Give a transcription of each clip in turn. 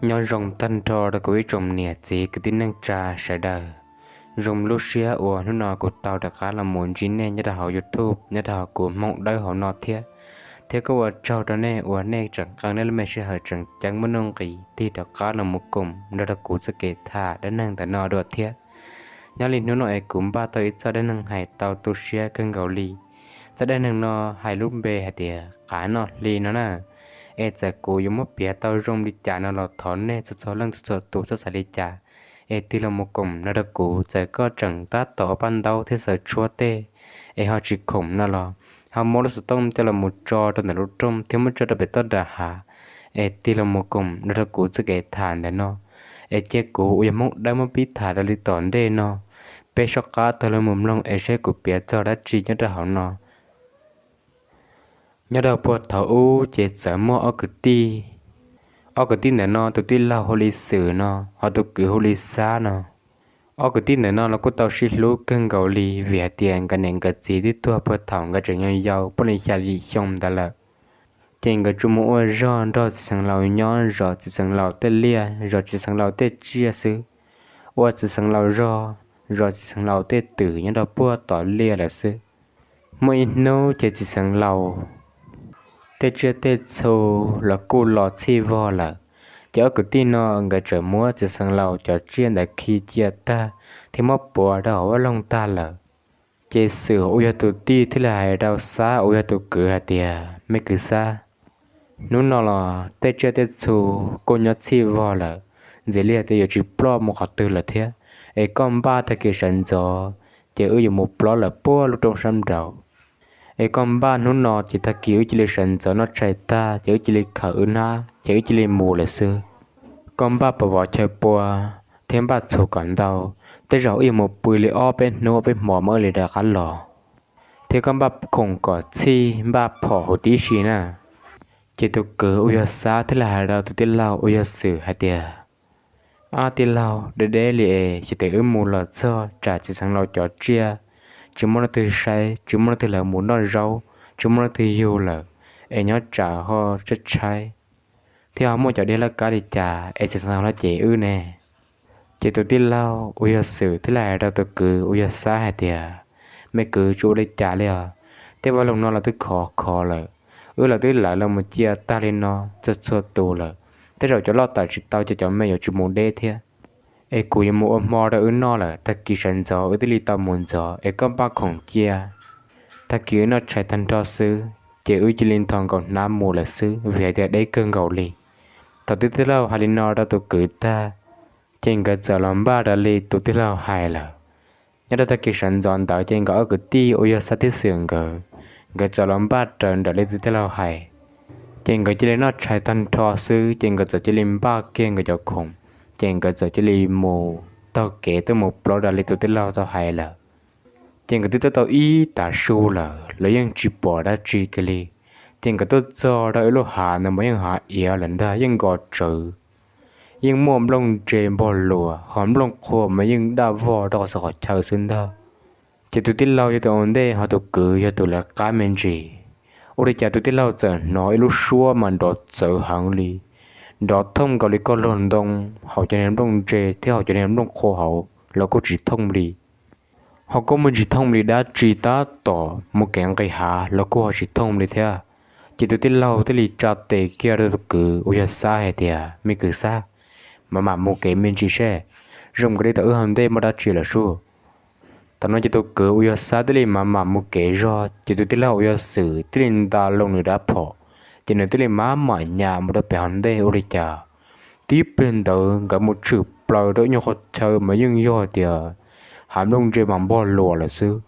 Nyob zoo tag nrho rau kuv ib tsoom niam txiv kwv tij neej tsa sawv daws. Zoo lub siab uas hnub no kuv tau rov qab los mus ntsib nej nyob rau hauv YouTube nyob rau hauv kuv Hmoob Dawb hauv no thiab. Thiab kuj ua tsaug rau nej uas nej tseem qee nej lub me sij hawm tseem ceeb muaj nuj nqis tig rov qab los mus koom nrog rau kuv txoj kev tham dab neeg ntawm no dua thiab. Nyob li hnub no es kuv npaj tau ib txoj dab neeg hais tau tu siab kawg nkaus li. Txoj dab neeg no hais lub npe hais tias qav noj hli no na. Es txawm kuv yuav muab piav tau zoo li cas no los thov nej txhua txhua leej txhua txhua tus txhob xav li cas, es tig los mus koom no rau kuv. Txawm koj tseem tab tom paj ntaub thiab xaws tshuab tej es ho tsis khoom no los ho muab lub xov tooj coj los mus tso rau ntawm lub rooj thiab muab tso rau pem toj nram hav, es tig los mus koom no rau kuv txoj kev tham ntawm no. Es cia kuv uas yog Hmoob Dawb muab pib tham rau li tom ntej no, peb soj qab taug los mus mloog es saib kuv piav txog dab tsi nyob rau hauv no. Nyob rau puag thaum ub ces txawm muaj ob kwv tij. Ob kwv tij ntawm no tus tij laug hu li Xwm no, ho tus kwv hu li Xab no. Ob kwv tij ntawm no los kuj tau sib hlub kawg nkaus li vim hais tias nkawd niam nkawd txiv twb tuag puag thaum nkawd tseem yau yau puag li xya yim xyoo ntawd lawm. Ces nkawd tsuas mus ua zog nrog txiv xeev laus nyob zov txiv xeev laus tej liaj zov txiv xeev laus tej tsiaj xwb, ua txiv xeev laus zog zov txiv xeev laus tej twm nyob rau puag tom liaj lawm xwb. Muaj ib hnub ces txiv xeev laus tej tsiaj tej txhu los kuj los txhij vog lawm, ces ob kwv tij no nkawd txawm muab txiv xeev laus cov tsiaj ntawd khi cia tag thiab muab puav rau hauv vaj loog tag lawm. Ces Xwm uas yog tus tij thiaj li hais rau Xab uas yog tus kwv hais tias, Me kwv Xab, hnub no los tej tsiaj tej txhu kuj nyob txhij vog lawm, ntxiv li hais tias yuav tsis ploj mus qhov twg lawm thiab, es koj npaj tag kis sawv ntxov ces wb yuav mus plob lawm puag lub roob sab nraud. Es koj npaj hnub no ces tag kis wb cia li sawv ntxov noj tshais tag ces wb cia li khawm wb hnab ces wb cia li mus lawm xwb. Koj npaj pos vov chaw pua thiab npaj txhuv kom ntau, tej zaum wb yuav mus pw li ob peb hnub ob peb hmo mas wb li rov qab los. Thiab koj npaj khoom kom txhij npaj phom huv tib si na. Ces tus kwv uas yog Xab thiaj li hais rau tus tij laug uas yog Xwm hais tias, Ab tij laug, deb deb li es xyov tes wb mus los txog tsam txiv xeev laus cov tsiaj tsis muaj leej twg saib, tsis muaj leej twg lawv mus noj zaub, tsis muaj leej twg yug lawm, es nyob tsam ho tshaib tshaib thiab ho muaj cov diab laj kab li cas es txiv xeev laus cem wb ne. Ces tus tij laug uas yog Xwm thiaj li hais rau tus kwv uas yog Xab hais tias, Me kwv, tsis ua li cas li os. Tej vaj loog no los twb khov khov lawm, wb los twb lawv los mus cia tag li no txhua txhua tus lawm, tej zaum cov loj tawm tsis tau ces cov me yuav tsis mus deb thiab. Es kuv yuav mus ua hmo rau wb noj lawm, tag kis sawv ntxov wb thiaj li tau mus ntxov, es koj npaj khoom cia, tag kis wb noj tshais tag nrho xwb ces wb cia li nthos nkaus hnab mus lawm xwb vim hais tias deb kawg nkaus li. Thaum tus tij laug hais li no rau tus kwv tag, ces nkawd txawm los npaj raws li tus tij laug hais lawm. Nyob rau tag kis sawv ntxov ntawd ces nkawd ob kwv tij uas yog Xab thiab Xwm nkawd, nkawd txawm los npaj raws nraim li tus tij laug hais. Ces nkawd cia li noj tshais tag nrho xwb ces nkawd txawm cia li npaj kiag nkawd cov khoom, ces nkawd txawm cia li mus taug kev tuaj mus plaub raws li tus tij laug tau hais lawm. Ces nkawd twb tuaj tau ib tav su lawm los yeej tsis pom dab tsi kiag li. Ces nkawd tuaj txog rau ib lub hav ntawd mas yeej hav iav lawm ntag, yeej nkos tsawv, yeej muaj nplooj ntse npog luas, ho nplooj qhuav mas yeej daj vog rau qhov txhia qhov chaw xwb ntag. Ces tus tij laug yog tus ua ntej, ho tus kwv yog tus lawv qab me ntsis. Ua li cas tus tij laug txawm hnov ib lub suab mas nrov txawv heev li, nrov thooj nkaus li koj luag ntoo, hauv cov niag nplooj ntse thiab hauv cov niag nplooj qhuav hauv los kuj tsis thooj li. Ho kuj muaj tsis thooj li dab tsi, tab tom mus kev nqis hav los kuj ho tsis thooj li thiab. Ces tus tij laug thiaj li tsa tes kiag rau tus kwv uas yog Xab hais tias, Me kwv Xab, mam mam mus kev me ntsis seb, zoo nkaus li tau wb hauv ntej muaj dab tsi lawm sub. Thaum no ces tus kwv uas yog Xab thiaj li mam mam mus kev zog, ces tus tij laug uas yog Xwm thiaj li nta loo nws rab phom, ces nws thiaj li mam mam nyas mus rau pem hauv ntej. Ua li cas tib pliag ntawd nkawd mus tshwm plaws rau ib nyuag qhov chaw mas yeej yog tias hav nplooj ntse mas npog luas lawm xwb.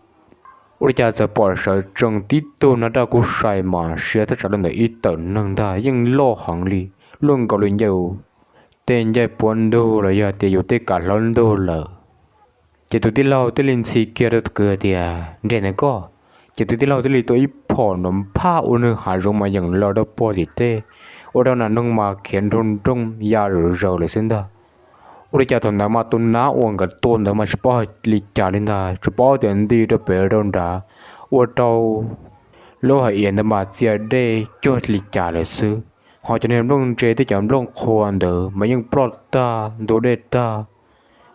Ua li cas txawm pom sawv tsees tib tug nab raj kub sai mas siab thaj tsam li ntawm ib tawm neeg ntag, yeej loj heev li, luaj nkaus li ncaws, tej ncaij puab ntug los yog tias yus tej kav hlaub ntug lawm. Ces tus tij laug thiaj li ntxhi kiag rau tus kwv tias, Nres ntawm koj. Ces tus tij laug thiaj li tua ib phom nrov nphaj ua nws hav zoov mas yeem los rau puag tim tej, ua rau nas noog mas khiav nroo nrooj ya zom zaws lawm xwb ntag. Ua li cas thaum ntawd mas tus nab uas nkawd tua ntawd mas tsis paub hais li cas li ntag, tsis paub tias nti rau pem rau nrad, ua rau lub hav iav ntawd mas txia dej cuag li cas lawm xwb. Ho cov niag nplooj ntse thiab cov nplooj qhuav ntawd mas yeej ploj tag ntug dej tag.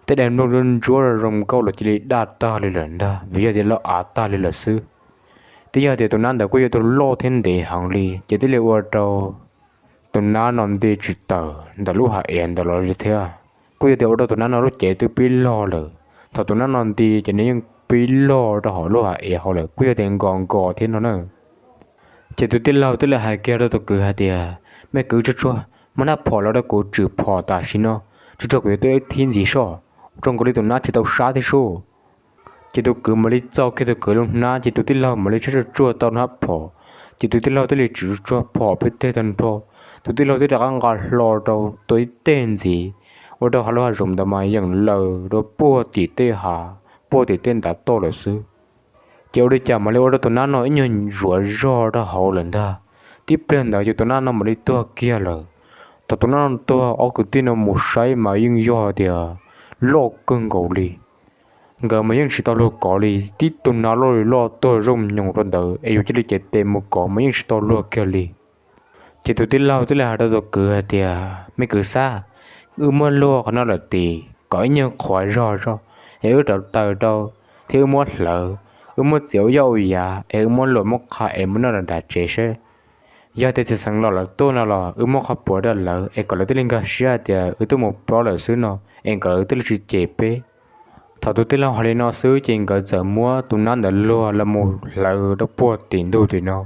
Tej daim nplooj ntsuab zoo nkauj los cia li daj tag li lawm ntag, vim yog tias loj av tag li lawm xwb. Twb yog tias tus nab ntawd kuj yog tus loj thiab ntev heev li, ces thiaj li ua rau tus nab no nti tsis tawm ntawm lub hav ev ntawd los li thiab. Kuj yog tias ua rau tus nab no lub cev twb pib log lawm. Thaum tus nab no nti ces nws yeej pib log rau hauv lub hav ev hauv lawm, kuj yog tias nkos nkos thiab no na. Ces tus tij laug twb li hais kiag rau tus kwv hais tias, Me kwv, tsuag tsuag muab hnab phom los rau kuv tswm phom tam sim no, tsuag tsuag kuv yuav tuaj ib thib ntxiv soj, ua zoo nkaus li tus nab tsis tau sab thiab sub. Ces tus kwv mam li txo kiag tus kwv lub hnab, ces tus tij laug mam li tshab tsuag tsuag tau hnab phom. Ces tus tij laug thiaj li tswm tsuag phom peb teg tag nrho. Tus tij laug twb rov qab nqa hlo rau tua ib teg ntxiv, ua rau hauv lub hav zoov ntawd mas yeem laws rau puag tim tej hav, puag tim tej ntav toj lawm xwb. Ces ua li cas mam li ua rau tus nab no ib nyuag zuav zog rau hauv lawm ntag. Tib pliag ntawd ces tus nab no mam li tuag kiag lawm. Thaum tus nab no tuag, ob kwv tij no mus saib mas yeej yog tias loj kawg nkaus li. Nkawd mas yeej tsis tau luag kov li, tib tug nab loj li loj tuag zoo nyoos rau ntawd es yuav cia li cev tes mus kov mas yeej tsis tau luag kiag li. Ces tus tij laug twb li hais rau tus kwv hais tias, Me kwv Xab, wb muab luag qhov no lawm tid, kom ib nyuag qhuav zog zog, es wb rauv taws rau, thiab wb muab hlawv, wb muab txiav ua yoj ua yav es wb muab luam muab qha es muab noj nram tsev seb yog tias txiv xeev los lawv tuaj no los wb muab qhov puav rau lawv es kom lawv thiaj li nkag siab hais tias wb twb mus plob lawm xwb no, es nkawd thiaj li tsis cem peb. Thaum tus tij laug hais li no xwb ces nkawd txawm muab tus nab ntawd luag los mus hlawv rau puag tim ntug tim no.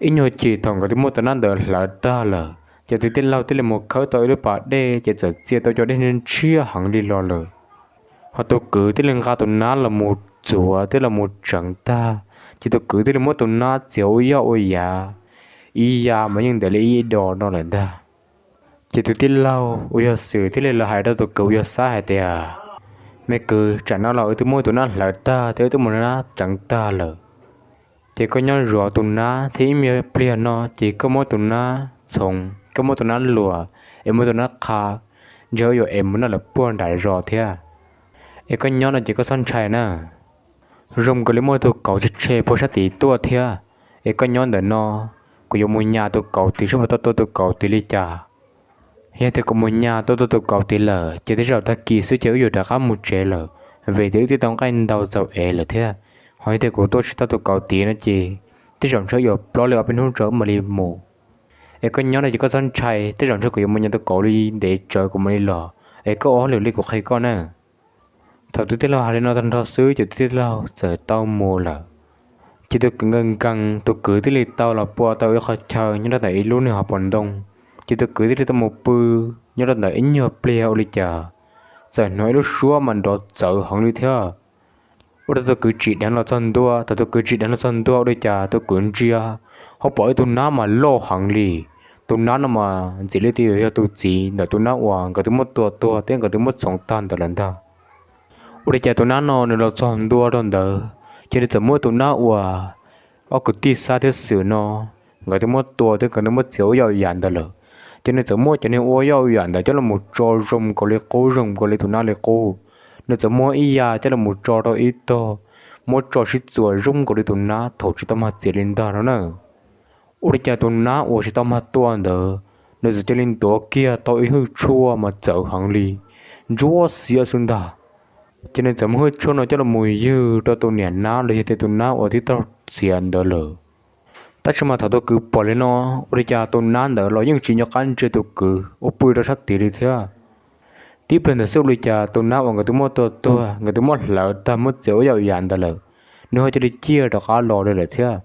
Ib nyuag chim thaum nkawd twb muab tus nab ntawd hlawv tag lawm, ces tus tij laug thiaj li mus khawb tau ib lub pas dej, ces txawm txia tau cov dej ntshiab heev li los lawm. Ho tus kwv thiaj li nqa tus nab los mus txuav thiab los mus tseev tag, ces tus kwv thiaj li muab tus nab txiav ua yoj ua yav, ib yav mas yeej ntev li ib dos no lawm ntag. Ces tus tij laug uas yog Xwm thiaj li los hais rau tus kwv uas yog Xab hais tias, Me kwv, tsam no los wb twb muab tus nab hlawv tag thiab wb twb muab nab tseev tag lawm. Ces koj nyob zuav tus nab thiab ib me pliag no ces koj muab tus nab txhoov, koj muab tus nab luam, es muab tus nab qha, ntshai yuav es mus noj lawv puag nram zos thiab. Es koj nyob no ces koj txhob ntshai na. Zoo nkaus li muaj tus kauv tshe tshe puag sab tid tuaj thiab. Es koj nyob ntawm no, kuv yuav mus nyas tus kauv tid saib puas tau tua tus kauv tid li cas. Yog tias kuv mus nyas tua tau tus kauv tid lawm ces tej zaum tag kis xwb ces wb yuav rov qab mus tsev lawm, vim tias wb twb tau nqaij ntau txaus ev lawm thiab. Ho yog tias kuv tua tsis tau tus kauv tid no ces tej zaum ntshe yuav plob li ob peb hnub tso wb mam li mus. Es koj nyob no ces koj txhob ntshai, tej zaum ntshe kuv yuav mus nyas tus kauv li ntev tsawv kuv mam li los, es koj ua hauj lwm li kuv qhia koj na. Thaum tus tij laug hais li no tag nrho xwb ces tus tij laug txawm tau mus lawm. Ces tus kwv nkees nkees, tus kwv thiaj li tau los pua tau ib qho chaw nyob rau ntawm ib lub niag hauv paus ntoo. Ces tus kwv thiaj li tau mus pw nyob rau ntawm ib nyuag pliag ua li cas txawm hnov ib lub suab mas nrov txawv heev li thiab. Ua rau tus kwv tsim dheev los txog ntua, thaum tus kwv tsim dheev los txog ntua ua li cas tus kwv ntsia, ho pom ib tug nab mas loj heev li. Tus nab no mas ntxim li tias yog tus txiv ntawm tus nab uas nkawd twb muab tua tuag thiab nkawd twb muab txhoov tag ntawd lawm ntag. Ua li cas tus nab no nws los txog ntua rau ntawd, ces nws txawm muab tus nab uas ob kwv tij Xab thiab Xwm no nkawd twb muab tua thiab nkawd twb muab txiav ua yoj yam ntawd lawm. Ces nws txawm muab cov niag ua yoj ua yam ntawd coj los mus tso zoo nkaus li qub, zoo nkaus li tus nab li qub. Nws txawm muab ib yav coj los mus tso rau ib tog, muab tso sib txuas zoo nkaus li tus nab thaum tsis tau mag txiav li ntag no na. Ua li cas tus nab uas tsis tau mag tua ntawd, nws txawm cia li ntuav kiag tau ib hwj tshuaj mas txawv heev li, ntsuab xiab xwb ntag. Ces nws txawm muab hwj tshuaj no coj los mus ywg rau tus niam nab los yog tias tus nab uas twb tau txiav ntawd lawm. Tab sis mas thaum tus kwv pom li no, ua li cas tus nab ntawd los yeej tsis nco qab ntsia tus kwv uas pw rau sab tid li thiab. Tib pliag ntawd xwb ua li cas tus nab uas nkawd twb muab tua tuag, nkawd twb muab hlawv tag muab txiav ua yoj yam ntawd lawm, nws ho cia li ciaj rov qab los li lawm thiab.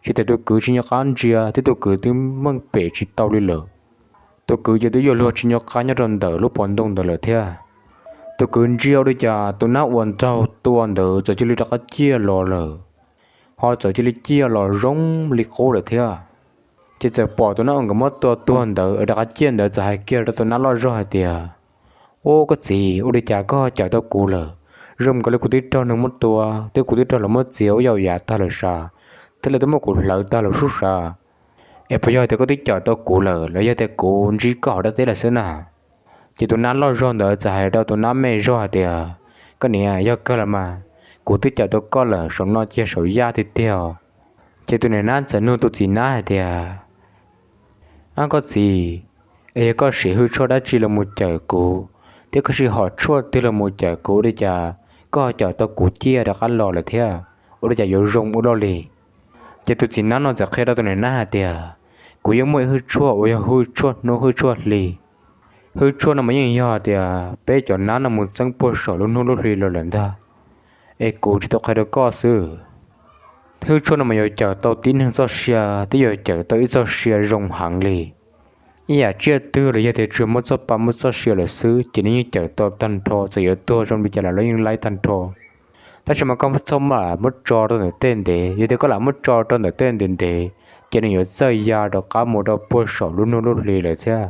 Tsis tas tus kwv tsis nco qab ntsia thiab tus kwv twb meej pem tsis tau li lawm. Tus kwv ces twb yuav luag tsis nco qab nyob rau ntawm lub pov ntoo ntawd lawm thiab. Tus kwv ntsia ua li cas tus nab uas nraug tua ntawd txawm cia li rov qab ciaj los lawm, ho txawm cia li ciaj los zoo li qub lawm thiab. Ces txawm pom tus nab uas nkawd muab tua tuag ntawd rov qab ciaj ntawd txawm hais kiag rau tus nab loj zog hais tias, Ub, koj txiv, ua li cas koj cawm tau kuv lawm? Zoo nkaus li kuv twb raug neeg muab tua thiab kuv twb raug lawv muab txiav ua yoj ua yav tag lawm sav, thiab lawv twb muab kuv hlawv tag lawm sub sav. Es puas yog tias koj twb cawm tau kuv lawm los yog tias kuv ntsib koj hauv dab teb lawm xwb na? Ces tus nab loj zog ntawd txawm hais rau tus nab me zog hais tias, Koj niam, yog kawg los mas, kuv twb cawm tau koj lawm, saum no cia saum yaj tiag tiag os. Ces tus niam nab txawm nug tus txiv nab hais tias, Ab koj txiv, es yog koj siv hwj tshuaj dab tsi los mus cawm kuv, thiab koj siv hom tshuaj twg los mus cawm kuv ua li cas koj ho cawm tau kuv ciaj rov qab los lawm thiab? Ua li cas yuav zoo ua luaj li? Ces tus txiv nab no txawm qhia rau tus niam nab hais tias, kuv yeej muaj ib hwj tshuaj uas yog hwj tshuaj hnub hwj tshuaj hli. Hwj tshuaj no mas yeej yog tias peb cov nab no mus txeeb puag saum lub hnub lub hli los lawm ntag, es kuv tsis tau qhia rau koj xwb. Hwj tshuaj no mas yuav cawm tau tib neeg txoj sia, twb yuav cawm tau ib txoj sia zoo heev li. Ib yam tsiaj twg los yog tias tsuas muaj txoj pa muaj txoj sia lawm xwb ces nws yeej cawm tau tag nrho, txawm yuav tuag zoo li cas los lawv yeej laib tag nrho. Tab sis mas koj txhob muab tso rau ntawm tej ntev, yog tias koj lam muab tso rau ntawm tej ntev ntev ces nws yuav txawj ya rov qab mus rau puag saum lub hnub lub hli lawm thiab.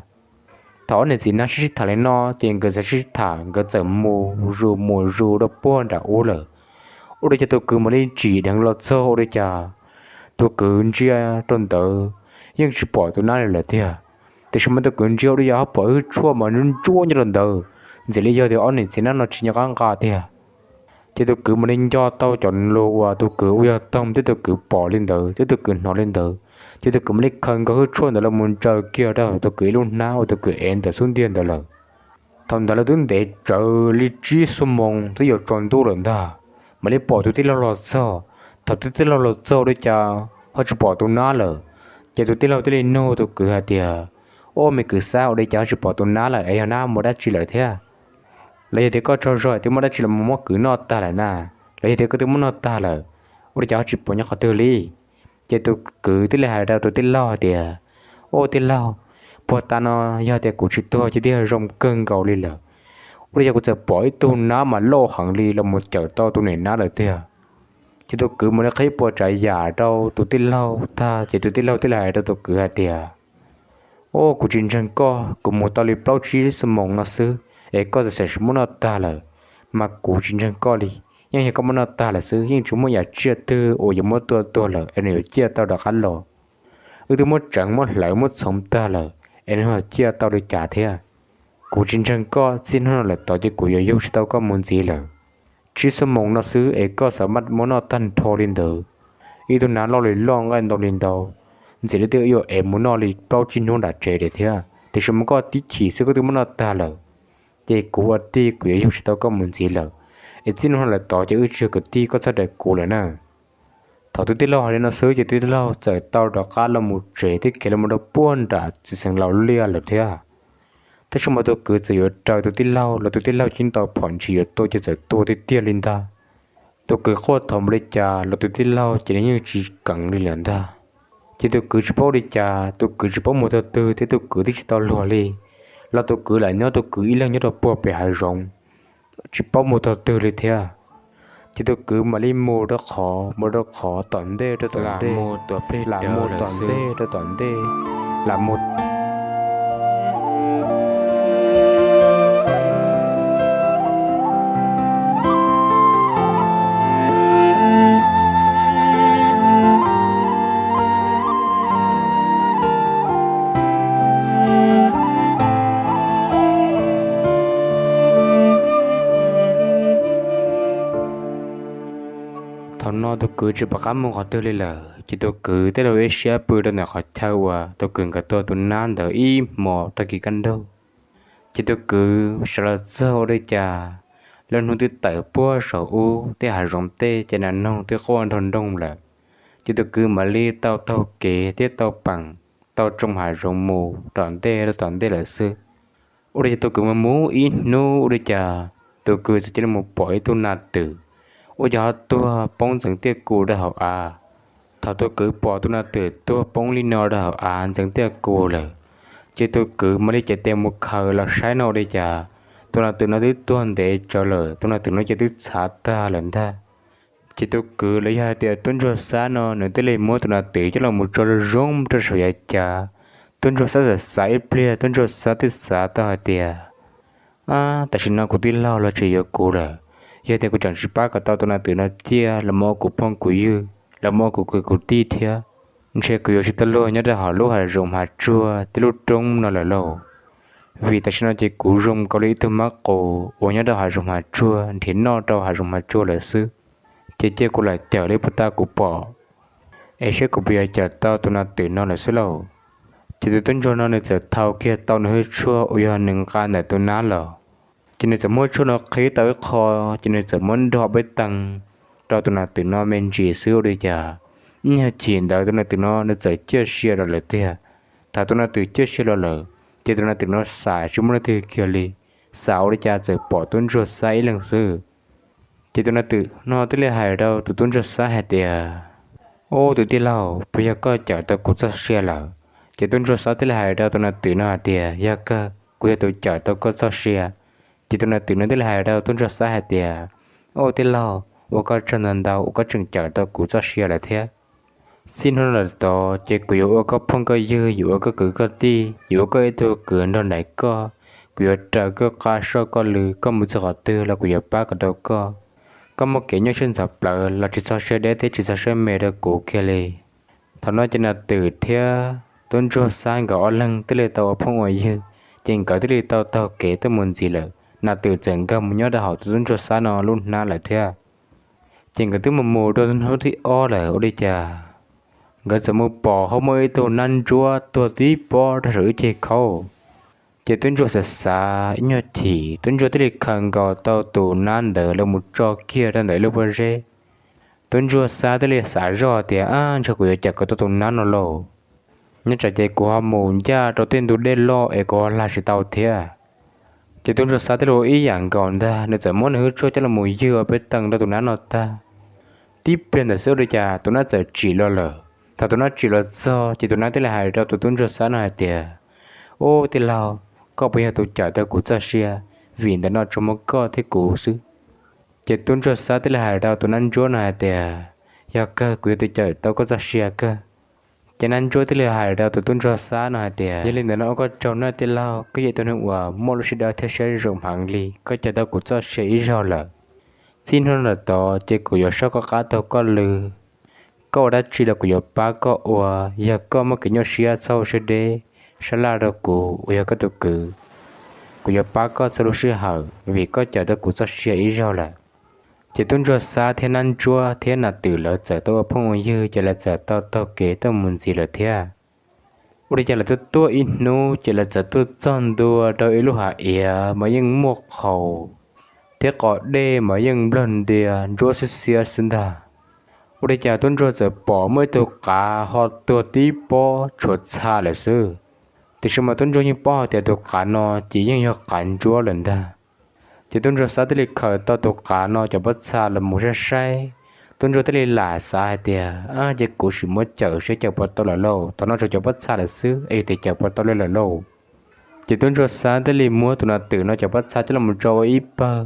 Thaum ob niam txiv nab sib sib tham li no ces nkawd txawm sib sib tham, nkawd txawm mus zus mus zus rau puag nram ub lawm. Ua li cas tus kwv mam li tsim dheev los txog ua li cas tus kwv ntsia rau ntawd yeej tsis pom tus nab li lawm tiag. Tiam sis mas tus kwv ntsia ua li cas ho pom ib hwj tshuaj mas ntsuab ntsuab nyob rau ntawd, ntxim li yog tias ob niam txiv nab no tsis nco qab nqa tiag. Ces tus kwv mam li nco tau cov lus uas tus kwv ua yog toog thiab tus kwv pom li ntawd thiab tus kwv hnov li ntawd, ces tus kwv mam li khaws nkaus hwj tshuaj ntawd los mus ntsaws kiag rau hauv tus kwv ib lub hnab uas tus kwv ev ntawm xub ntiag ntawd lawm. Thaum ntawd lawv twb ntev tsawv li tsib xuab moos twb yuav tsaus ntuj lawm ntag, mam li pom tus tij laug los txog. Thaum tus tij laug los txog ua li cas ho tsis pom tus nab lawm, ces tus tij laug thiaj li nug tus kwv hais tias, Ua me kwv Xab, ua li cas ho tsis pom tus nab lawm es yog nab mus dab tsi lawm thiab? Los yog tias koj tsaug zog twb muab dab tsi los mus muab kwv noj tag lawm na? Los yog tias koj twb muab noj tag lawm, ua li cas ho tsis pom nyob qhov twg li? Ces tus kwv thiaj li hais rau tus tij laug hais tias, Ua tij laug, puag ta no yog tias kuv tsis tuag ces twb yog zoo kawg nkaus li lawm. Ua li cas kuv txawm pom ib tug nab mas loj heev li los mus cawm tau tus niam nab lawm tiag. Ces tus kwv mam li qhib puas tsav yam rau tus tij laug tag ces tus tij laug thiaj li hais rau tus kwv hais tias, Ua kuv tsis ntseeg koj, kuv mus tau li plaub tsib xuab moos no xwb es koj txawm muab noj tag lawm, mas kuv tsis ntseeg koj li. Yeej yog koj muab noj tag lawm xwb, yeej tsis muaj yam tsiaj twg uas yuav muab tua tuag lawm es nws yuav ciaj tau rov qab los. Wb twb muab tseev muab hlawv muab txhoov tag lawm es nws ho ciaj tau li cas thiab? Kuv tsis ntseeg koj, txij hnub no lawm tod ces kuv yuav yug tsis tau koj mus ntxiv lawm. Tsib xuab moos no xwb es koj xav muab noj tag nrho li ntawd, ib tug nab loj li loj nqaij ntau li ntau, ntxim li twb yuav ev mus noj li plaub tsib hnub nram tsev li thiab, tiam sis mas koj tib chim xwb koj twb muab noj tag lawm. Ces kuv ua tij kuv yuav yug tsis tau koj mus ntxiv lawm, es txij hnub no lawm tod ces wb tsis yog kwv tij, koj txhob dag kuv lawm na. Thaum tus tij laug hais li no xwb ces tus tij laug txawm tau rov qab los mus tsev thiab khiav los mus rau puag nram txiv xeev laus liaj lawm thiab. Tab sis mas tus kwv txawm yuav raws tus tij laug los tus tij laug cia li tau phom ntshis yuav tua ces txawm tua tiag tiag li ntag. Tus kwv quaj thov npaum li cas los tus tij laug ces nws yeej tsis keev li lawm ntag. Ces tus kwv tsis paub ua li cas, tus kwv tsis paub mus tog twg thiab tus kwv twb tsis tau luag li, los tus kwv lam nyob tus kwv ib leeg nyob rau puag pem hav zoov, tsis paub mus tog twg li thiab. Ces tus kwv mam li mus rau qhov mus rau qhov tom ntej rau tom ntej, lam mus tom ntej rau tom ntej, lam mus Thaum no tus kwv tsis pom qab mus qhov twg li lawm ces tus kwv thiaj li ua ib siab pw rau ntawm qhov chaw uas tus kwv nkawd tua tus nab ntawd ib hmos tag kis kaj ntug. Ces tus kwv sawv los txog ua li cas, lub hnub twb tawm puag saum ub tej hav zoov tej ces nas noog twb quaj nroo nroo lawm. Ces tus kwv mam li tau taug kev thiab tau peem tau tsoo hav zoov mus tom ntej rau tom ntej lawm xwb. Ua li cas tus kwv mus mus ib hnub ua li cas tus kwv txawm cia li mus pom ib tug nas twm, ua cas ho tuag poob ntxeev tiaj kus rau hauv av. Thaum tus kwv pom tus nas twm tuag poob li no rau hauv av ntxeev tiaj kus lawm, ces tus kwv mam li cev tes mus khaws los saib no ua li cas tus nas twm no twb tuag ntev tsawv lawm, tus nas twm no ces twb txhav tag lawm ntag. Ces tus kwv los yog hais tias tub ntsuag Xab no nws thiaj li muab tus nas twm coj los mus tso zoo zoo rau saum yav cav. Tub ntsuag Xab xav xav ib pliag, tub ntsuag Xab thiaj xav tau hais tias, Ab, tam sim no kuv tij laug los tseem yuav kuv lawm. Yog tias kuv tseem tsis pab kom tau tus nas twm no ciaj los mus ua kuv phooj kuv ywg, los mus ua kuv kwv kuv tij thiab, ntshe kuv yuav tsis tau luag nyob rau hauv lub hav zoov hav tsuag thiab lub roob no lawm lauj. Vim tam sim no ces kuv zoo nkaus li ib tug mab qus uas nyob rau hav zoov hav tsuag nrhiav noj rau hav zoov hav tsuag lawm xwb. Ces cia kuv lam cawm li puag ta kuv pom, es saib kuv puas yuav cawm tau tus nas twm no lawm xwb lauj. Ces tus tub ntsuag no nws txawm thau kiag tau nws hwj tshuaj uas yog nws nqa ntawm tus nab los, ces nws txawm muab hwj tshuaj no qhib tau ib qho, ces nws txawm muab nrog peb teeg rau tus nas twm no me ntsis xwb ua li cas ib nyuag chim ntawd tus nas twm no nws txawm ciaj sia los lawm tiag. Thaum tus nas twm ciaj sia los lawm, ces tus nas twm no xav tsis muaj leej twg kiag li, xav ua li cas txawm pom tub ntsuag Xab ib leeg xwb. Ces tus nas twm no thiaj li hais rau tus tub ntsuag Xab hais tias, Ub, tus tij laug, puas yog koj cawm tau kuv txoj sia lawm? Ces tub ntsuag Xab thiaj li hais rau tus nas twm no hais tias, Yog kawg, kuv yog tus cawm tau koj txoj sia. Ces tus nas twm no thiaj li hais rau tub ntsuag Xab hais tias, Ub, tij laug, ua koj tsaug ntau ntau uas koj tseem cawm tau kuv txoj sia lawm thiab. Txij hnub no lawm tod ces kuv yuav ua koj phooj koj ywg, yuav ua koj kwv koj tij, yuav ua koj ib tug kwv nrog nraim koj. Kuv yuav raws koj qab soj koj lw, koj mus txog qhov twg los kuv yuav pab kom tau koj. Koj muaj kev nyuaj siab ntxhov plawv los tsis txhob siab deb thiab tsis txhob siab me rau kuv kiag li. Thaum no ces nas twm thiab tub ntsuag Xab nkawd ob leeg thiaj li tau ua phooj ua ywg, ces nkawd thiaj li tau taug kev tuaj mus ntxiv lawm. Nas twm txawm nkag mus nyob rau hauv tus tub ntsuag Xab no lub hnab lawm thiab. Ces nkawd twb mus mus rau hnub thib ob lawm ua li cas nkawd txawm mus pom hauv muaj ib tug nab ntsuab tuag tib pob rau saum ib ceg khaub. Ces tub ntsuag xav xav ib nyuag chim, tub ntsuag thiaj li khaws nkaus tau tus nab ntawd los mus tso kiag rau ntawm ib lub pob zeb. Tub ntsuag Xab thiaj li xav zoj tias, Ab, ntshe kuv yuav cawm kom tau tus nab no lauj. Nyob tsam ces kuv ho mus ncaj rau tej ntug dej loj es kuv ho hla tsis tau thiab. Ces tub ntsuag Xab thiaj li ua ib yam nkaus ntag, nws txawm muab nws hwj tshuaj coj los mus ywg ua peb teeg rau tus nab no tag. Tib pliag ntawd xwb ua li cas tus nab txawm tsim los lawm. Thaum tus nab tsim los txog ces tus nab thiaj li hais rau tus tub ntsuag Xab no hais tias, Ub, tij laug, koj puas yog tus cawm tau kuv txoj sia? Vim ntawm no tsuas muaj koj thiab kuv xwb. Ces tub ntsuag Xab thiaj li hais rau tus nab ntsuab no hais tias, Yog kawg, kuv yog tus cawm tau koj txoj sia kawg. Ces nab ntsuab thiaj li hais rau tus tub ntsuag Xab no hais tias, Yog li ntawd no ua koj tsaug nawb tij laug, koj yog ib tug neeg uas muaj lub siab dawb thiab siab zoo heev li, koj cawm tau kuv txoj sia ib zaug lawm. Txij hnub no lawm tod ces kuv yuav soj koj qab taug koj lw. Koj ua dab tsi los kuv yuav pab koj ua, yog koj muaj kev nyuaj siab txhob ua siab deb, sab laj rau kuv uas yog koj tus kwv. Kuv yuav pab koj txhua lub sij hawm vim koj cawm tau kuv txoj sia ib zaug lawm. Ces tub ntsuag Xab thiab nab ntsuab thiab nas twm lawv txawm tau ua phooj ua ywg ces lawv txawm tau taug kev tuaj mus ntxiv lawm thiab. Ua li cas lawv tuaj tuaj ib hnub ces lawv txawm tuaj txog ntua rau ib lub hav iav mas yeej muaj qhaus thiab qos dej mas yeej nplog ntia ntsuab xwb xiab xwb ntag. Ua li cas tub ntsuag txawm pom muaj ib tug qav ho tuag tib pob tshuav txha lawm xwb. Tiam sis mas tub ntsuag yeej paub hais tias tus qav no ces yeej yog qav ntsuab lawm ntag. Ces tub ntsuag Xab thiaj li khaws tau tus qav no cov pob txha los mus saib saib. Tub ntsuag thiaj li lam xav hais tias, Ab, ces kuv sim muab cawm saib cawm puas tau lawm lauj, thaum no tshuav cov pob txha lawm xwb es yog tias cawm puas tau li lawm lauj. Ces tub ntsuag Xab thiaj li muab tus nas twm no cov pob txha coj los tso ua ib pawg.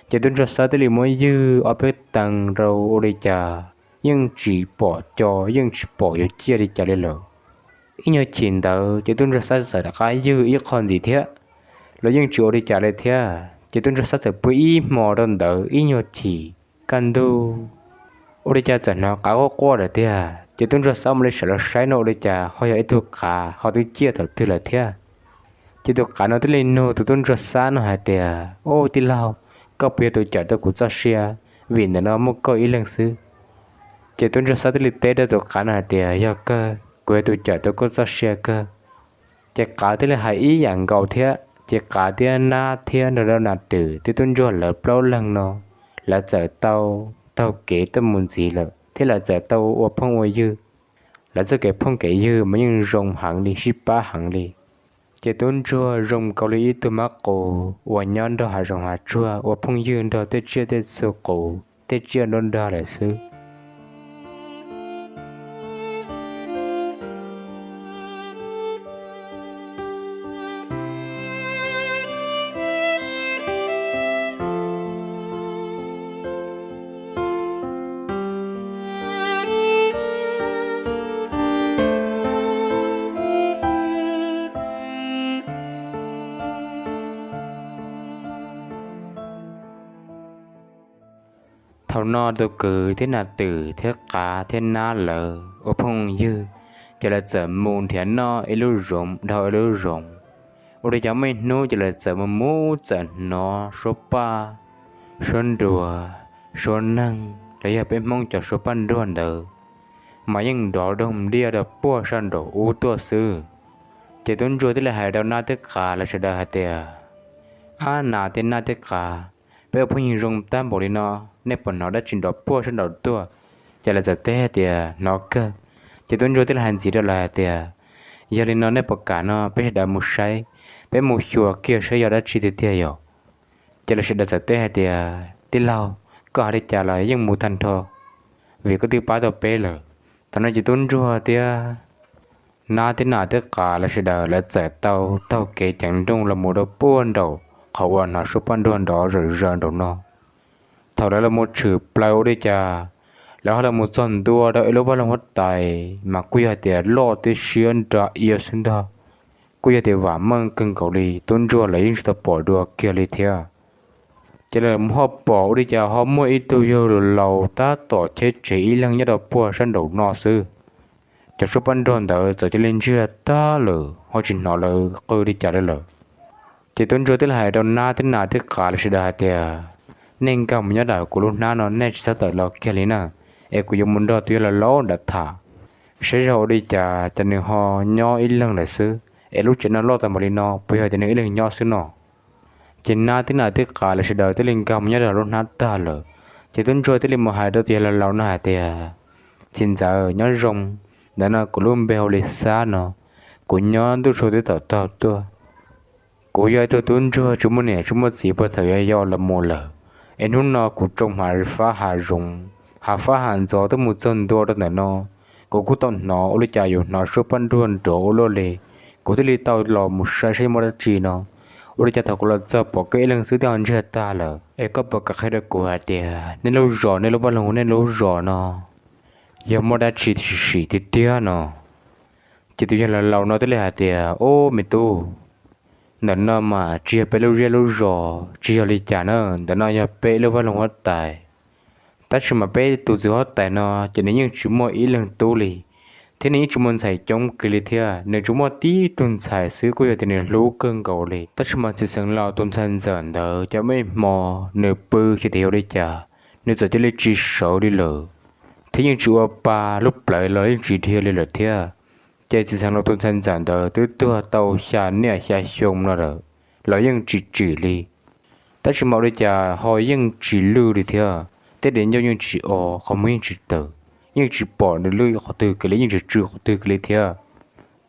Ces tub ntsuag Xab thiaj li muab ywg ob peb teev rau ua li cas yeej tsis pom co, yeej tsis pom yuav ciaj li cas li lawm. Ib nyuag chim ntawd ces tub ntsuag Xab txawm rov qab ywg ib qho ntxiv thiab, los yeej tsis ua li cas li thiab. Ces tub ntsuag Xab txawm pw ib hmo rau ntawd ib nyuag chim kaj ntug, ua li cas txawm hnov qav quaj quaj lawm tiag. Ces tub ntsuag Xab mam li sawv los saib no ua li cas ho yog ib tug qav ho twb ciaj thaum twg lawm thiab. Ces tus qav no thiaj li nug tus tub ntsuag Xab no hais tias, Ub, tij laug, koj puas yog tus cawm tau kuv txoj sia? Vim ntawm no muaj koj ib leeg xwb. Ces tub ntsuag Xab thiaj li teb rau tus qav no hais tias, Yog kawg, kuv yog tus cawm tau koj txoj sia kawg. Ces qav thiaj li hais ib yam nkaus thiab, ces qav thiab nab thiab nrog rau nas twm thiab tub ntsuag lawv plaub leeg no, lawv txawm tau taug kev tuaj mus ntxiv lawm thiab lawv txawm tau ua phooj ua ywg. Lawv txoj kev phooj kev ywg mas yeej zoo heev li, sib pab heev li. Ces tub ntsuag zoo nkaus li ib tug mab qus uas nyob nrog hav zoov hav tsuag ua phooj ywg nrog tej tsiaj tej txhu qus tej tsiaj nruab nrag lawm xwb. Thaum no tus kwv thiab nas twm thiab qav thiab nab lawv ua phooj ywg, ces lawv txawm mus nrhiav noj ib lub zoov dhau ib lub zoov. Ua li cas muaj ib hnub ces lawv txawm mus mus txawm hnov suab paj, suab nruas, suab neeg los yog peb Hmoob cov suab paj nruag ntawd mas yeej nrov doog ntiaj rau puag sab nraum ub tuaj xwb. Ces tub ntsuag thiaj li hais rau nab thiab qav lawv sawv daws hais tias, Ab, nas thiab nab thiab qav, peb ua phooj ywg zoo tag npaum li no, nej puas hnov dab tsi nrov puag sab nraum tuaj? Ces lawv txawm teb hais tias, Hnov kawg. Ces tub ntsuag thiaj li hais ntxiv rau lawv hais tias, Yog li no nej puas kam no peb sawv daws mus saib, peb mus xyuas kiag saib yog dab tsi tiag tiag yom? Ces lawv sawv daws txawm teb hais tias, Tij laug, koj hais li cas los yeej mus tag nrho, vim koj twb pab tau peb lawm. Thaum no ces tub ntsuag thiab nab thiab nas thiab qav lawv sawv daws lawv txawm tau taug kev ceev nrooj los mus rau puag nraum qhov uas hnov suab paj nruag nrov zawm zaws nraum no. Thaum lawv los mus tshwm plaws ua li cas, lawv ho los mus txog ntua rau ib lub vaj loog huab tais mas kuj yog hais tias loj thiab siab nra ia xwb ntag. Kuj yog tias vam meej kawg nkaus li, tub ntsuag lawv yeej tsis tau pom dua kiag li thiab. Ces lawv ho pom ua li cas ho muaj ib tug yawg laus laus tab tom cheb tsev ib leeg nyob rau puag sab nraum no xwb. Cov suab paj nruag ntawd txawm cia li ntsiag tag lawm ho tsis hnov lawv qw li cas li lawm. Ces tub ntsuag thiaj li hais rau nab thiab nas thiab qav lawv sawv daws hais tias, Nej nkag mus nyob rau kuv lub hnab no, nej tsis txhob tawm los kiag li na, es kuv yuav mus nrog tus yawg laus laus nram tham, saib zog ua li cas ces nws ho nyob ib leeg lawm xwb, es lub tsev no loj tag npaum li no puas yog tias nws ib leeg nyob xwb no? Ces nab thiab nas thiab qav lawv sawv daws thiaj li nkag mus nyob rau lub hnab tag lawm. Ces tub ntsuag thiaj li mus hais rau tus yawg laus laus no hais tias, Txiv ntxawm nyob zoo, ntawm no kuv lub npe hu li Xab no, kuv nyob ntuj sua teb tom tog tuaj. Kuv yog ib tug tub ntsuag tsis muaj niam tsis muaj txiv puag thaum yau yau los mus lawm, es hnub no kuv tsoo hav fab hav zoov, hav fab hav ntxhov twb mus txog ntua rau ntawm no, kuv kuj tau hnov ua li cas yuav hnov suab paj nruag nrov ua luaj li. Kuv thiaj li tau los mus saib saib muaj dab tsi no. Ua li cas thaum kuv los txog pom koj ib leeg xwb twb ho ntsiag tag lawm, es koj puas kam qhia rau kuv hais tias nej lub zos, nej lub vaj loog, nej lub zos no yog muaj dab tsi tshwm sim tiag tiag no? Ces tus yawg laus laus no thiaj li hais tias, Ub, me tub, ntawm no mas tsis yog peb lub zej lub zos, tsis yog li cas na, ntawm no yog peb lub vaj loog huab tais. Tab sis mas peb tus txiv huab tais no ces nws yeej tsis muaj ib leeg tub li, thiab nws yeej tsis muaj ntxhais coob kiag li thiab, nws tsuas muaj tib tug ntxhais xwb kuj yog tias nws hlub kawg nkaus li. Tab sis mas txiv xeev laus tus ntxhais ntxawm ntawd cov me hmo nws pw xyov tias yog ua li cas, nws txawm cia li tsis sawv li lawm, thiab yeej tsis ua pa, lub plawv los yeej tsis dhia li lawm thiab. Ces txiv xeev laus tus ntxhais ntxawm ntawd twb tuag tau xya niaj xya xyoo no lawm, los yeej tsis tsim li. Tab sis mas ua li cas ho yeej tsis lwj li thiab, tej diav ncauj yeej tsis o, qhov muag yeej tsis tawm, yeej tsis pom nws lwj qhov twg kiag li, yeej tsis tsw qhov twg kiag li thiab.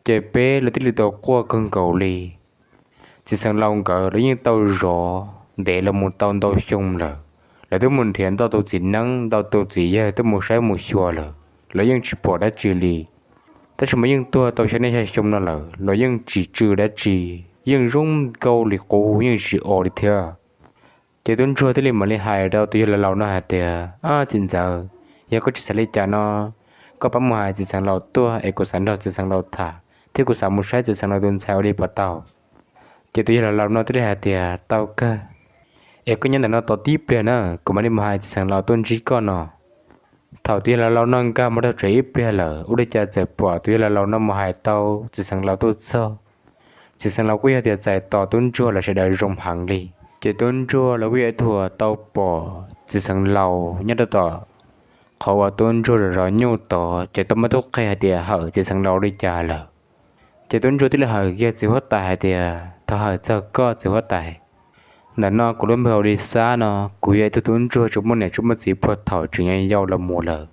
Ces peb lawv thiaj li tau quaj kawg nkaus li. Txiv xeev laus nkawd lawv yeej tau zov ntev los mus tau ntau xyoo lawm, lawv twb mus nrhiav ntau tus txiv neeb ntau tus txiv yawg twb mus saib mus xyuas lawm, los yeej tsis pom dab tsi li. Tab sis mas yeej tuag tau xya niaj xya xyoo no lawm, los yeej tsis tsw dab tsi, yeej zoo nkauj li qub, yeej tsis o li thiab. Ces tub ntsuag thiaj li mam li hais rau tus yawg laus laus no hais tias, Ab, txiv ntxawm, yog koj tsis xav li cas no, koj pab mus hais txiv xeev laus tuaj es kuv xav nrog txiv xeev laus tham, thiab kuv xav mus saib txiv xeev laus tus ntxhais ua li puas tau? Ces tus yawg laus laus no thiaj li hais tias, Tau kawg, es koj nyob ntawm no tos tib pliag na, kuv mam li mus hais txiv xeev laus tuaj ntsib koj no. Thaum tus yawg laus laus no nkag mus rau tsev ib pliag lawm, ua li cas txawm pom tus yawg laus laus no mus hais tau txiv xeev laus tuaj txog. Txiv xeev laus kuj yog tias txais tos tub ntsuag lawv sawv daws zoo heev li. Ces tub ntsuag los kuj yog ib tug uas tau pom txiv xeev laus nyob rau tom qhov uas tub ntsuag zov zov nyuj tod, ces tau muab tub qhe hais tias hawm txiv xeev laus li cas lawm. Ces tub ntsuag thiaj li hawm kiag txiv huab tais hais tias, Thov hawm txog koj txiv huab tais. Ntawm no kuv lub npe hu li Xab no, kuv yog ib tug tub ntsuag tsis muaj niam tsis muaj txiv puag thaum tseem yau los mus lawm.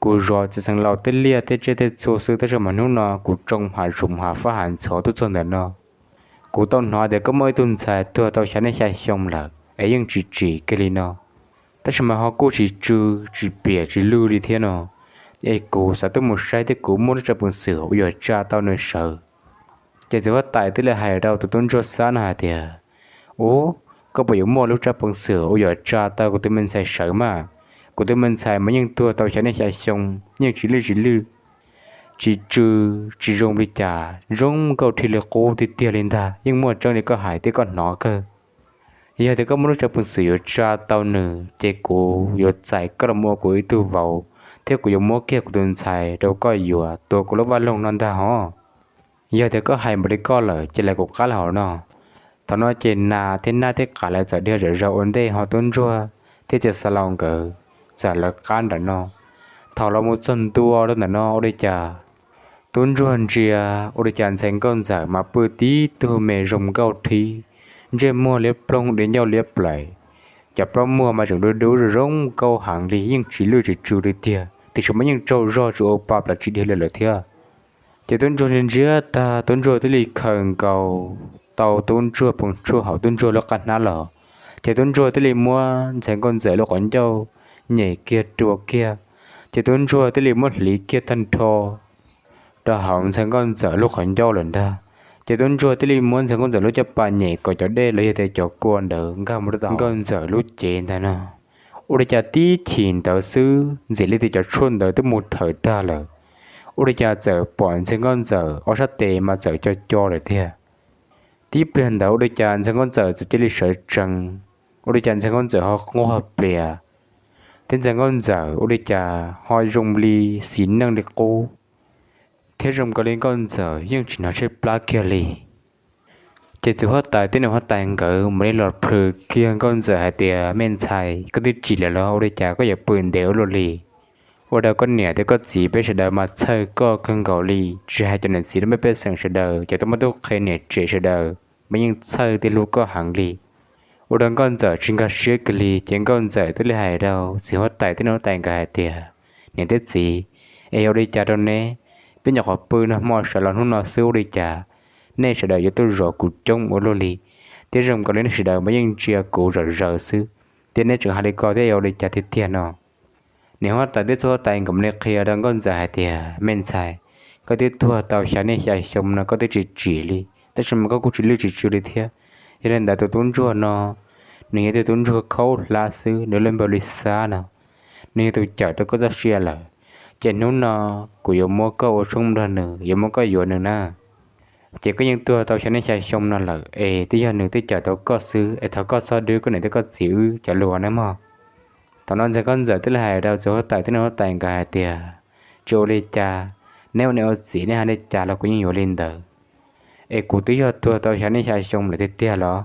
Kuv zov txiv xeev laus tej liaj tej tsiaj tej txhu xwb, tab sis mas hnub no kuv tsoo hav zoov hav fab hav ntxhov tuaj txog ntawm no. Kuv tau hnov tias koj muaj ib tug ntxhais tuag tau xya niaj xya xyoo lawm es yeej tsis tsim kiag li no, tab sis mas ho kuj tsis tsw, tsis piam tsis lwj li thiab no. Es kuv xav tuaj mus saib thiab kuv muaj lub tsaj peev xwm uas yuav tsa tau nws sawv. Ces txiv huab tais thiaj li hais rau tus tub ntsuag Xab no hais tias, Ub, koj puas yuav muaj lub tsaj peev xwm uas yuav tsa tau kuv tus me ntxhais sawv mas? Kuv tus me ntxhais mas yeej tuag tau xya niaj xya xyoo, yeej tsis lwj tsis lwj, tsis tsw, tsis zoo li cas, zoo nkauj dhia li qub tiag tiag li ntag, yeej muaj tseeb li koj hais thiab koj hnov kawg. Yog tias koj muaj lub tsaj peev xwm yuav tsa tau nws, ces kuv yuav txais koj los ua kuv ib tug vauv, thiab kuv yuav muab kiag kuv tus ntxhais rau koj yuav tuav kuv lub vaj loog no ntag hos. Yog tias koj hais npaum li koj lawm ces lam kuv qab los hauv no. Thaum no ces nas thiab nab thiab qav lawv txawm dhia zom zaws ua ntej, ho tub ntsuag thiab txiv xeev laus nkawd txawm lawv qab nram no. Thaum los mus txog ntua rau ntawm no ua li cas Tub ntsuag ntsia ua li cas ntxhais nkauj ntxawm mas pw tib tug me zoo nkauj thib, ntsej muag liab ploog, di ncauj liab plais, cov plaub muag mas tseem dub dub zoo zoo nkauj heev li, yeej tsis lwj tsis tsw li tiag, tiam sis mas yeej tsaug zog tsis ua pa plas tsis dhia li lawm thiab. Ces tub ntsuag ntsia ntsia tag, tub ntsuag thiaj li khaws nkaus tau tub ntsuag poos tshuaj hauv tub ntsuag lub qab hnab los. Ces tub ntsuag thiaj li muab ntxhais nkauj ntxawm lub qhov ncauj nyem kiag rua kiag, ces tub ntsuag thiaj li muab hliv kiag tag nrho rau hauv ntxhais nkauj ntxawm lub qhov ncauj lawm ntag. Ces tub ntsuag thiaj li muab ntxhais nkauj ntxawm lub caj pas nyem kom cov dej los yog tias cov kua ntawd nkag mus rau tom nkauj ntxawm lub cev ntag no. Ua li cas tib chim ntawd xwb ntxim li tias cov tshuaj ntawd twb mus thawm tag lawm, ua li cas txawm pom ntxhais nkauj ntxawm ob sab tes mas txawm co co lawm tiag. Tib pliag ntawd ua li cas ntxhais nkauj ntxawm txawm cia li sawv tsees, ua li cas ntxhais nkauj ntxawm ho nquag plias, thiab ntxhais nkauj ntxawm ua li cas ho zoo li xis neej li qub, thiab zoo nkaus li nkauj ntxawm yeej tsis hnov tshaib plab kiag li. Ces txiv huab tais thiab niam huab tais nkawd mam li los plhws kiag nkauj ntxawm hais tias, me ntxhais, koj twb tsim lawm los ua li cas koj yuav pw ntev ua luaj li? Ua rau koj niam thiab koj txiv peb sawv daws mas txhawj koj kawg nkaus li, tsis hais cov niam txiv lub npe pej xeem sawv daws, cov tuaj muab tub qhe niam tsev sawv daws mas yeej txhawj thiab hlub koj heev li. Ua rau nkauj ntxawm tsis nkag siab kiag li, ces nkauj ntxawm thiaj li hais rau txiv huab tais thiab niam huab tais nkawd hais tias, niam thiab txiv, es yog ua li cas rau neb? Peb nyuam qhuav pw nag hmo sawv los hnub no xwb ua li cas nej sawv daws yuav tuaj zov kuv coob ua luaj li, thiab zoo nkaus li nej sawv daws mas yeej ntsia kuv zom zaws xwb, thiab neb tseem hais li ko thiab yog ua li cas tiag tiag no? Niam huab tais thiab txiv huab tais nkawd mam li qhia rau nkauj ntxawm hais tias, me ntxhais, koj twb tuag tau xya niaj xya xyoo no koj twb tsis tsim li, tab sis mas koj kuj tsis lwj tsis tsw li thiab. Yog li ntawd tus tub ntsuag no, nws yog tus tub ntsuag khaub hlab xwb, nws lub npe hu li Xab no, nws yog tus cawm tau koj txoj sia lawm. Ces hnub no kuv yuav muab koj ua tshoob nrog nws, yuav muab koj yuav nws na. Ces koj yeej tuag tau xya niaj xya xyoo no lawm es twb yog nws twb cawm tau koj xwb, es thov koj txhob dwb koj niam thiab koj txiv wb cov lus nawb mog. Thaum no ntxhais nkauj ntxawm thiaj li hais rau txiv huab tais thiab niam huab tais nkawd hais tias, tsis ua li cas, neb ua niam ua txiv nej hais li cas los kuv yeej yuav li ntawd. Es kuv twb yog tuag tau xya niaj xya xyoo lawm tiag tiag los?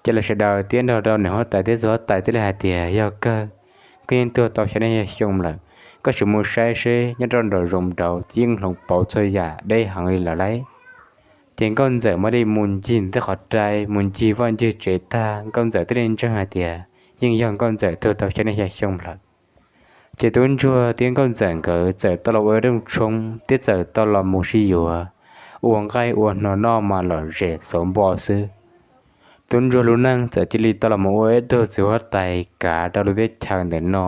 Ces lawv sawv daws thiab nrog rau niam huab tais thiab txiv huab tais thiaj li hais tias, yog kawg, koj yeej tuag tau xya niaj xya xyoo lawm, koj sim mus saib seb nyob rau nraum zoov nraud ces yeej hloov pauv txhua yam deb heev li lawm lauj. Ces nkauj ntxawm mam li mus ncig tej qhov rai, mus ncig vaj ncig tsev tag, nkauj ntxawm thiaj li ntseeg hais tias yeej yog nkauj ntxawm tuag tau xya niaj xya xyoo lawm. Ces tub ntsuag thiab nkauj ntxawm nkawd txawm tau los ua rooj tshoob thiab txawm tau los mus sib yuav, ua nqaij ua hno noj mas lom zem xauv npo xwb. Tub ntsuag lub neej txawm cia li tau los mus ua ib tug txiv huab tais kav rau lub teb chaws ntawm no,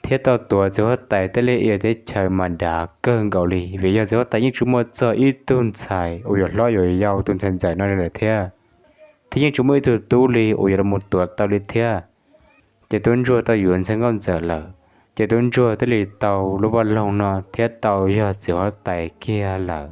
thiab tau tuav txiv huab tais thiaj li ua teb chaws mas dav kawg nkaus li, vim yog txiv huab tais yeej tsis muaj txog ib tug ntxhais uas yuav hlob yuav yau tus ntxhais ntxawm no li lawm thiab, thiab yeej tsis muaj ib tug tub li uas yuav los mus tuav tau li thiab. Ces tub ntsuag tau yuav ntxhais nkauj ntxawm lawm, ces tub ntsuag thiaj li tau lub vaj loog no thiab tau yog txiv huab tais kiag lawm.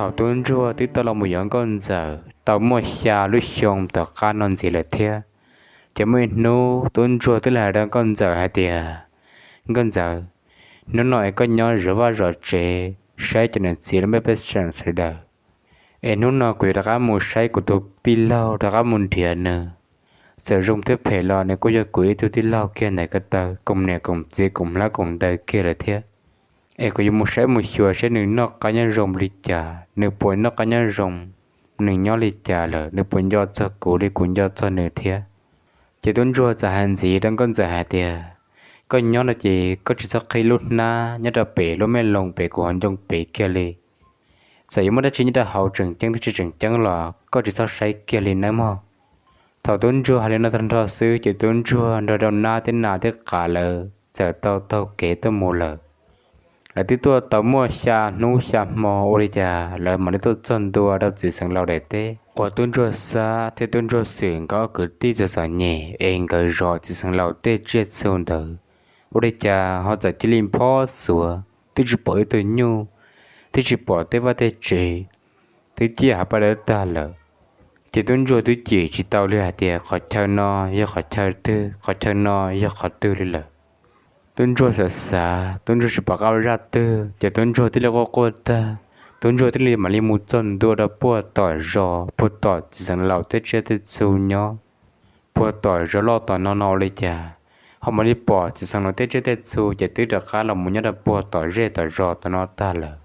Thaum tub ntsuag twb tau los mus yuav nkauj ntxawm tau muaj xya lub xyoo tom qab no ntxiv lawm thiab, ces muaj ib hnub tub ntsuag twb li hais rau nkauj ntxawm hais tias, nkauj ntxawm, hnub no es koj nyob zov vaj zov tsev saib cov niam txiv lub npe pej xeem sawv daws, es hnub no kuv yuav rov qab mus saib kuv tus tij laug, rov qab mus nrhiav nws. Txawm zoo thiab phem los nws kuj yog kuv ib tug tij laug kiag ntawm ko taw, koom niam koom txiv koom hlob koom ntawv kiag lawm thiab. Es kuv yuav mus saib mus xyuas saib nws noj qab nyob zoo li cas, nws puas noj qab nyob zoo, nws nyob li cas lawm, nws puas nco txog kuv li kuv nco txog nws thiab. Ces tub ntsuag txawm hais ntxiv rau nkauj ntxawm hais tias, koj nyob no ces koj tsis txhob qhib lub hnab nyob rau pem lub me loo pem kuv hauv ncoo pem kiag li. Txawm yuav muaj dab tsi nyob rau hauv tseem ceeb thiab tsis tseem ceeb los koj tsis txhob saib kiag li nawb mog. Thaum tub ntsuag hais li no tag nrho xwb ces tub ntsuag nrog rau nab thiab nas thiab qav lawv txawm tau taug kev tuaj mus lawm. Lawv twb tuaj tau muaj xya hnub xya hmo ua li cas lawv mam li tuaj txog ntua rau txiv xeev laus daim teb uas tub ntsuag Xab thiab tub ntsuag Xwm nkawd ob kwv tij txom txom nyem es nkawd zov txiv xeev laus tej tsiaj txhu ntawd, ua li cas ho txawm cia li nphob xuav, twb tsis pom ib tug nyuj, twb tsis pom tej vaj tej tsev, twb ciaj hav paj dawb tag lawm. Ces tub ntsuag twb cem tsis tau li hais tias qhov chaw no yog qhov chaw twg, qhov chaw no yog qhov twg li lawm. Tub ntsuag xav xav, tub ntsuag tsis pom qab ua zaj twg, ces tub ntsuag thiaj li quaj quaj tag, tub ntsuag thiaj li mam li mus txog ntua rau puag tom zos, puag tom txiv xeev laus tej tsiaj tej txhu nyob. Puag tom zos loj tom no no ua li cas ho mam li pom txiv xeev laus tej tsiaj tej txhu ces twb rov qab los mus nyob rau puag tom zej tom zos tom no tag lawm.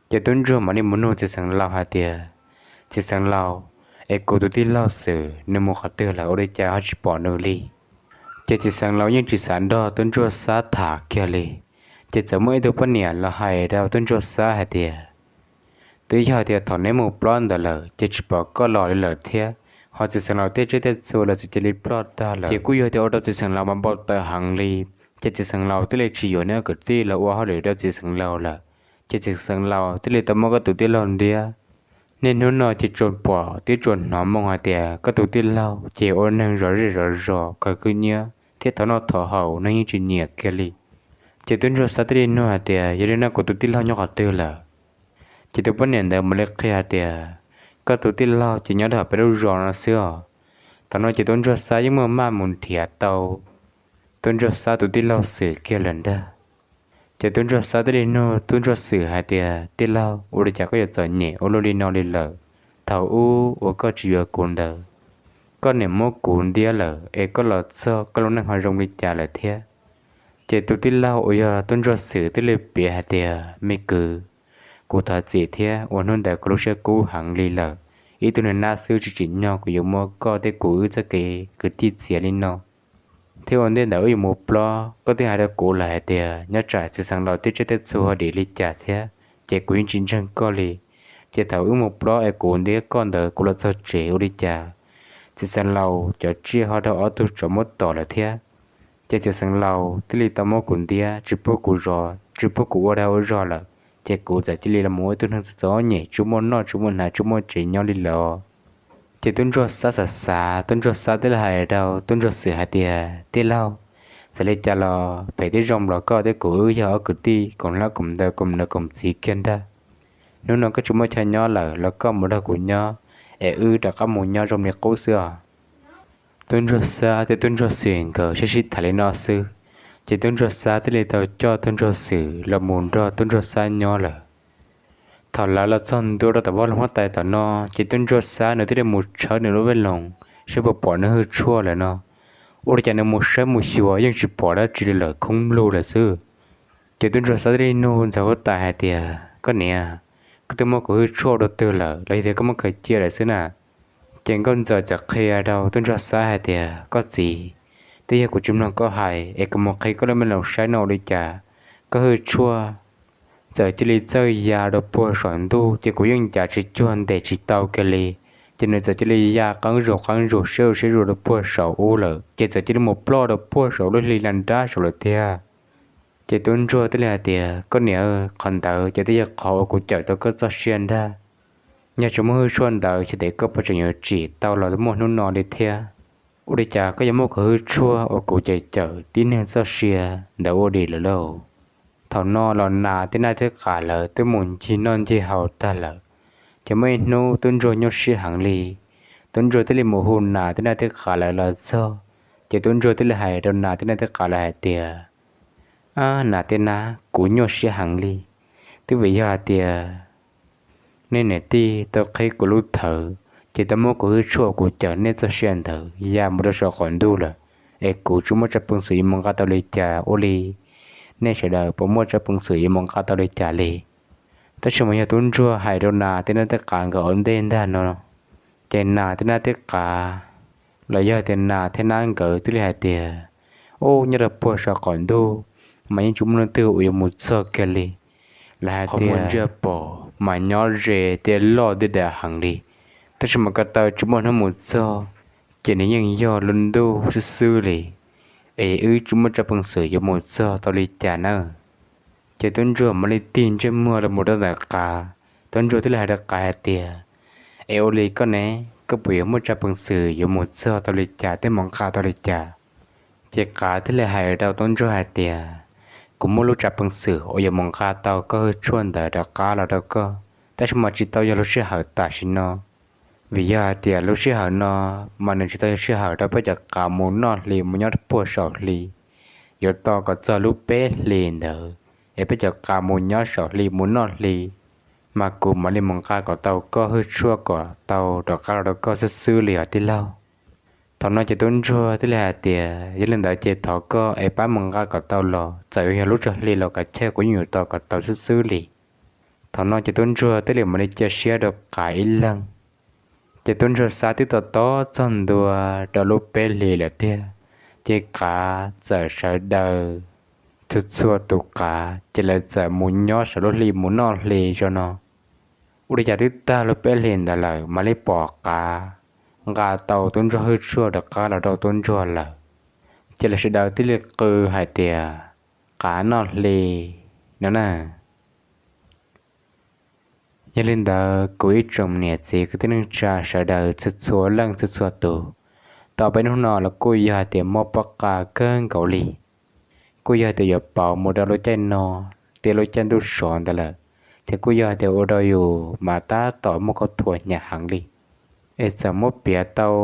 Ces tub ntsuag mam li mus nug txiv xeev laus hais tias, Txiv xeev laus, es kuv tus tij laug Xwm nws mus qhov twg lawm ua li cas ho tsis pom nws li? Ces txiv xeev laus yeej tsis xav nrog tub ntsuag Xab tham kiag li. Ces txawm muaj ib tug poj niam los hais rau tub ntsuag Xab hais tias, Twb yog tias thaum neb mus plob ntawd lawm ces tsis pom koj los li lawm thiab, ho txiv xeev laus tej tsiaj tej txhu los txawm cia li ploj tag lawm. Ces kuj yog tias ua rau txiv xeev laus mas npau taws heev li. Ces txiv xeev laus thiaj li tsis yuav neb kwv tij los ua hauj lwm rau txiv xeev laus lawm. Ces txiv xeev laus thiaj li tau muab koj tus tij laug ntiab. Niaj hnub no ces tsuas pom thiab tsuas hnov moo hais tias koj tus tij laug ces ua neeg zov zej zov zos kawg khwb nyiab thiab thov noj thov haus neeg yeej tsis nyiam kiag li. Ces tub ntsuag Xab thiaj li nug hais tias, Yog li no kuv tus tij laug nyob qhov twg lawm? Ces tus poj niam ntawd mam li qhia hais tias, Koj tus tij laug ces nyob rau peb lub zos no xwb os. Thaum no ces tub ntsuag Xab yeej muaj maj mus nrhiav tau tub ntsuag Xab tus tij laug Xwm kiag lawm ntag. Ces tub ntsuag Xab thiaj li nug tub ntsuag Xwm hais tias, Tij laug, ua li cas koj yuav txom nyem ua luaj li no li lawm? Thaum ub uas koj tsis yuav kuv ntawd, koj niam muab kuv ntiab lawm es koj los txog koj lub neej ho zoo li cas lawm thiab? Ces tus tij laug uas yog tub ntsuag Xwm thiaj li piav hais tias, Me kwv, kuv thov txim thiab uas hnub ntawd kuv lub siab kub heev li lawm. Ib tug niag nab xwb tsis tsim nyog kuv yuav muab koj thiab kuv wb txoj kev kwv tij txiav li no. Thiab ua ntej ntawd wb yuav mus plob, koj twb hais rau kuv lawm hais tias nyob tsam txiv xeev laus tej tsiaj tej txhu ho dim li cas thiab, ces kuv yeej tsis ntseeg koj li. Ces thaum wb mus plob es kuv ntiab koj ntawd kuv los txog tsev ua li cas txiv xeev laus cov tsiaj ho raug ob tug tsov muab tom lawm thiab. Ces txiv xeev laus thiaj li tau muab kuv ntiab tsis pub kuv zov tsis pub kuv ua dag ua zog lawm, ces kuv txawm cia li los mus ua ib tug neeg txom txom nyem tsis muaj noj tsis muaj hnav tsis muaj tsev nyob li lawm. Ces tub ntsuag Xab xav xav, tub ntsuag Xab thiaj li hais rau tub ntsuag Xwm hais tias, Tij laug, txawm li cas los phem thiab zoo los koj thiab kuv wb yog ob kwv tij koom hlab koom ntawv koom niam koom txiv kiag ntag. Hnub no koj tsis muaj chaw nyob lawm los koj mus nrog kuv nyob, es wb rov qab mus nyob zoo li qub xwb os. Tub ntsuag Xab thiab tub ntsuag Xwm nkawd sib sib tham li no xwb, ces tub ntsuag Xab thiaj li tau coj tub ntsuag Xwm los mus nrog tub ntsuag Xab nyob lawm. Thaum lawv los txog ntua rau tom vaj loog huab tais tom no, ces tub ntsuag Xab nws thiaj li mus tshawb nws lub vej loos saib puas pom nws hwj tshuaj lawm no. Ua li cas nws mus saib mus xyuas yeej tsis pom dab tsi li lawm, khoob lug lawm xwb. Ces tub ntsuag Xab thiaj li nug ntxawm huab tais hais tias, Koj niam, koj twb muab kuv hwj tshuaj rau twg lawm los yog tias koj muab khaws cia lawm xwb na? Ces nkauj ntxawm txawm qhia rau tub ntsuag Xab hais tias, Koj txiv, twb yog kuv tsis mloog koj hais es kuv mus qhib koj lub vej loos saib no ua li cas koj hwj tshuaj txawm cia li txawj ya rau puag saum ntuj, ces kuv yeej ncav tsis cuag ntes tsis tau kiag li. Ces nws txawm cia li ya qeeb zuj qeeb zuj siab zuj siab zuj rau puag saum ub lawm, ces txawm cia li mus ploj rau puag saum lub hli nra nrab saud lawm tiag. Ces tub ntsuag thiaj li hais tias, Koj niam, qhov ntawd ces twb yog qhov uas kuv cawm tau koj txoj sia ntag. Yog tsis muaj hwj tshuaj ntawd xyov tes koj puas tseem yuav tsim tau los muaj hnub no li thiab. Ua li cas koj yuav muab kuv hwj tshuaj uas kuv cawm cawm tib neeg txoj sia ntawd ua dim lawm lauj? Thaum no los nas thiab naj thiab qav lawv twb mus ncig noj ncig haus tag lawm. Ces muaj ib hnub tub ntsuag nyuaj siab heev li, tub ntsuag thiaj li mus hu nas thiab naj thiab qav lawv los txog. Ces tub ntsuag thiaj li hais rau nas thiab naj thiab qav lawv hais tias, Ab nas thiab nab, kuv nyuaj siab heev li, twb vim yog hais tias nej niam tij tau qhib kuv lub thawv, ces tau muab kuv hwj tshuaj kuv cawm nej txoj sia ntawd ya mus rau saum qaum ntuj lawm, es kuv tsis muaj tsab peev xwm yuav mus nqa tau li cas ua li. Nej sawv daws puas muaj tsab peev xwm yuav mus nqa tau li cas li? Tab sis mas yog tub ntsuag hais rau nas thiab naj thiab qav nkawd ua ntej ntag no, ces nas thiab naj thiab qav los yog tias nas thiab nab nkawd thiaj li hais tias, Ub, nyob rau puag saum qaum ntuj mas yeej tsis muaj leej twg uas yuav mus txog kiag li. Lawv hais tias qhov muag ntsia pom mas nyob ze thiab loj thiab dav heev li, tab sis mas ko taw tsis muaj hnub mus txog, ces nws yeej yog lub ntuj xwb xwb li, es wb tsis muaj tsab peev xwm yuav mus txog tau li cas nawb. Ces tub ntsuag mam li tig ntsej muag los mus rau ntawm qav, tub ntsuag thiaj li hais rau qav hais tias, Es ua li koj ne, koj puas yuav muaj tsab peev xwm yuav mus txog tau li cas thiab mus nqa tau li cas? Ces qav thiaj li hais rau tub ntsuag hais tias, kuv muaj lub tsab peev xwm uas yuav mus nqa tau koj hwj tshuaj ntawd rov qab los rau koj, tab sis mas tsis tau yog lub sij hawm tam sim no. Vim yog hais tias lub sij hawm no mas nws tsis tau yog sij hawm rau peb cov qav mus noj hli mus nyob puag saum hli. Yuav tos kom txog lub peb hlis ntawd es peb cov qav mus nyob saum hli mus noj hli, mas kuv mam li mus nqa kom tau koj hwj tshuaj kom tau rov qab los rau koj xwb xwb li os tij laug. Thaum no ces tub ntsuag thiaj li hais tias, Yog li ntawd ces thov koj es pab mus nqa kom tau los, txawm yuav yog lub tsho hli los kav chawj kuv yeej yuav tos kom tau xwb xwb li. Thaum no ces tub ntsuag thiaj li mam li cia siab rau qav ib leeg. Ces tub ntsuag xa tib tau tob txog ntua rau lub peb hlis lawm tiag, ces qav txawm sawv daws txhua txhua tus qav ces lawv txawm mus nyob saum lub hli mus noj hli zog no. Ua li cas twb tag lub peb hlis ntawd lawm mam li pom qav nqa tau tub ntsuag hwj tshuaj rov qab los rau tub ntsuag lawm. Ces lawv sawv daws thiaj li qw hais tias, Qav noj hli no na. Yog li ntawd kuv ib tsoom niam txiv kwv tij neej tsa sawv daws txhua txhua leej txhua txhua tus, tau peb hnub no los kuj yog hais tias mob pob qa kawg nkaus li. Kuj yog hais tias yuav pauv mus rau lub caij no thiab lub caij ntuj sov ntawd lawm, ces kuj yog hais tias ua rau yus mas tab tom muaj khaub thuas hnyav heev li. Es txawm muab piav tau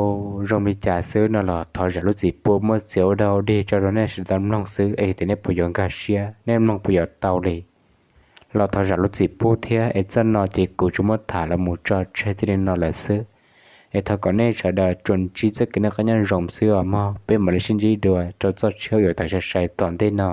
zoo li cas xwb no los thov zam lub txim pub, muab txiav ua dog dig tso rau nej sawv daws mloog xwb, es tias nej puas yuav nkag siab, nej mloog puas yuav tau li, los thov zam lub txim pub thiab. Es zaj no ces kuv tsuas muab tham los mus tso tseg txij li no lawm xwb. Es thov kom nej sawv daws tsuas ntsib txoj kev noj qab nyob zoo xwb os mog, peb mam li sib ntsib dua rau txoj tshiab uas yuav tawm sai sai tom ntej no.